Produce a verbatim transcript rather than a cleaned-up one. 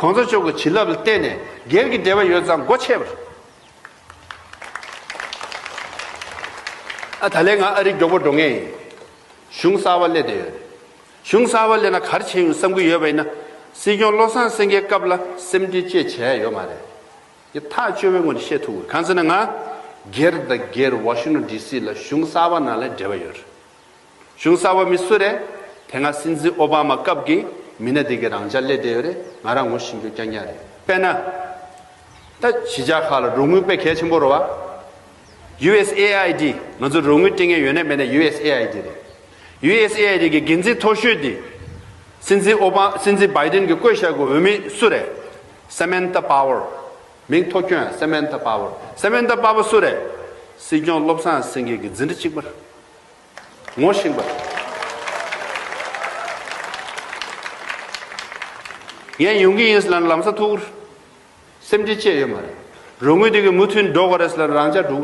གོང་ས་མཆོག་གི་བྱིན་རླབས་ལ་བརྟེན་ནས་སྒེར་གྱི་འབྲེལ་བ་ཡོད་ཙང་སྒོ་ཕྱེ་བར། ཨ་ད་ལན་ང་ཨ་རི་མགྱོགས་པོ་འགྲོ་ངེས་ཡིན། གཞུང་གསར་པ་སླེབས་བསྡད་ཡོད་རེད། གཞུང་གསར་པ་སླེབས་ན་ག་རེ་བྱས་ཡོང་བསམ་གྱི་ཡོད་པ་ཡིན་ན། སྲིད་སྐྱོང་བློ་བཟང་སེང་གེའི་སྐབས་ལ་སེམས་ཁྲལ་ཅིག་བྱས་ཡོད་མ་རེད། འདི་ཐག་ཆོད་པའི་ངོས་ནས་བཤད་ཐུབ་ཀྱི། གང་ཟེར་ན་ང་སྒེར་དང་སྒེར་ཝ་ཤིང་ཊོན་ཌི་སི་ལ་གཞུང་གསར་པ་ནང་ལ་འབྲེལ་བ་ཡོད་རེད། གཞུང་གསར་པ་མི་སུ་རེད། དེ་སྔ་སྲིད་འཛིན་ཨོ་བྷ་མ་སྐབས་ཀྱི་མི་སྣ་དེ་གའི་རང་འཇགས་སླེབས་བསྡད་ཡོད་རེད། ང་རང་ངོ་ཤེས་རྒྱུ་རྐྱང་རྐྱང་རེད། དཔེར་ན། ད་གཞིས་ཆགས་ཁག་ལ་རོགས་དངུལ་དཔེ་གལ་ཆེན་པོ་རེད་བ། ཡུ་ཨེས་ཨེ་ཨའི་ཌི། ང་ཚོ་རོགས་དངུལ་སྤྲད་མཁན་ཡོད་ན་མེད་ན་ཡུ་ཨེས་ཨེ་ཨའི་ཌི་རེད། ཡུ་ཨེས་ཨེ་ཨའི་ཌི་གི་འགན་འཛིན་མཐོ་ཤོས་དེ། སྲིད་འཛིན་ཨོ་བྷ། སྲིད་འཛིན་བྷའི་ཌེན་གྱིས་བསྐོས་བཞག་གི་འོས་མི་སུ་རེད། སེ་མན་ཐ་པ་ཝར། མིང་ཐོགས་ཁྱོན་སེ་མན་ཐ་པ་ཝར། སེ་མན་ཐ་པ་ཝར་སུ་རེད། སྲིད་སྐྱོང་བློ་བཟང་སེང་གེ་གི་འཛིན་གྲྭ་གཅིག་པ་རེད། ངོ་ཤེས་པ། ངས་ཡོང་གི་ཡིན་ཟེར་ལ་ལམ་སང་ཐུག་སེམས་ཁྲལ་བྱས་ཡོད་མ་རེད། རོགས་དངུལ་དེ་གི་མུ་མཐུད་འགྲོ་དགོས་རེད་ཟེར་ལ་རང་འཇགས་འགྲོ།